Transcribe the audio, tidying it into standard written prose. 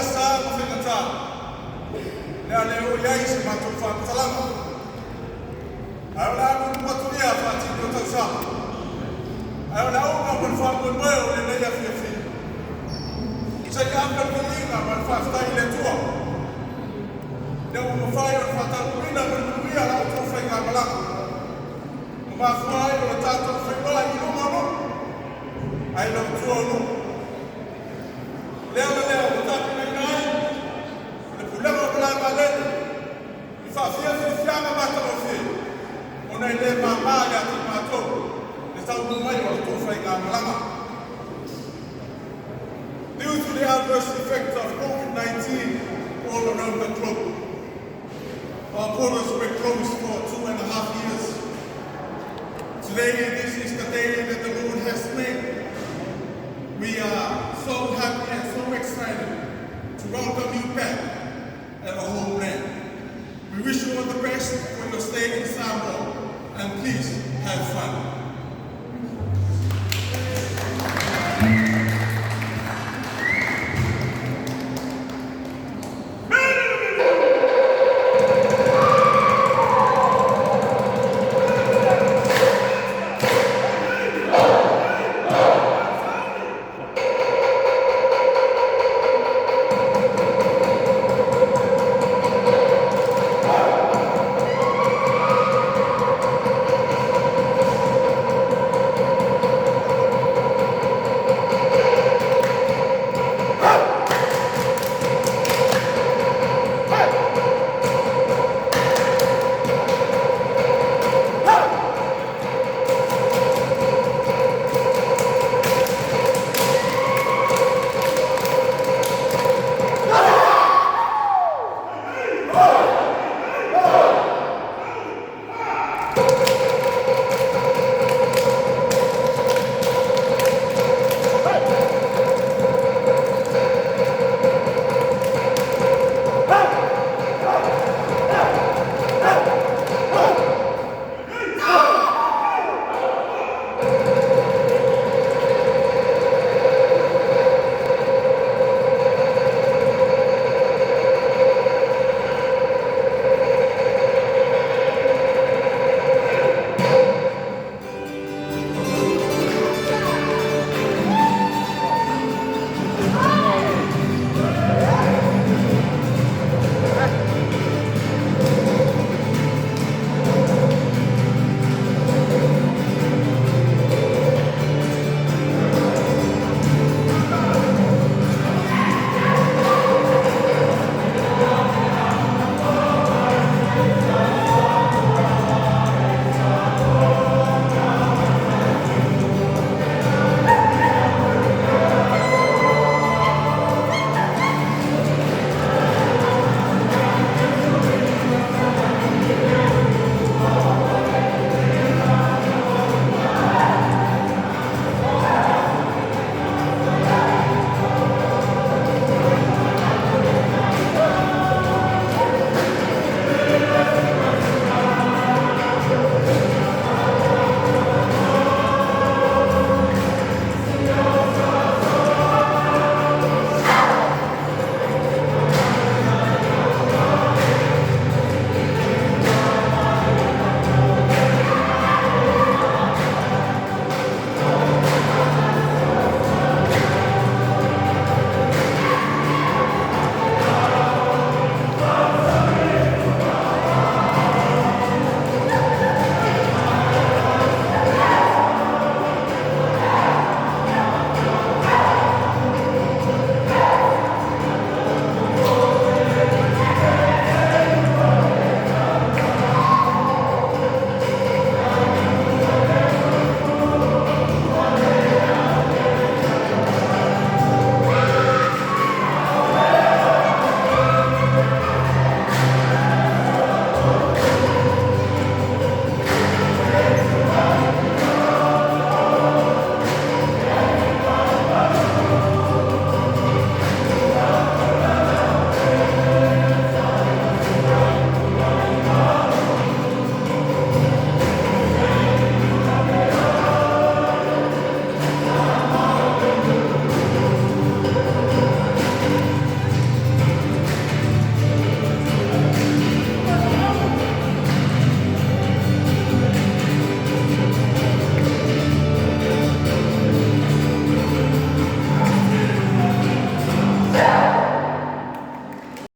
sa ma faigata, le a le oo i ai se matou faamatalaga. Ae o le a nuunuu atu ia faatini o tausaga. Ae o le auga ma le faamoemoe o lenei afiafi, se i ave le viiga ma le faafetai i le Atua. Lea ua mafai ona faataunuuina ma le manuia la outou faigamalaga. Ua mafua ai o le tatou feiloai i luma o nuu, ae le o tua o nuu. Lea ma lea ua tapenaina ai le pulega o malaevaalele i faafiafiafiaga matagofie ona e le māmā ia te matou le taunuu mai o la outou faigamalaga. Due to the adverse effect of COVID-19 all around the globe, our borders were closed for 2.5 years. Today, this is the day that the Lord has made. We are so happy and so excited to welcome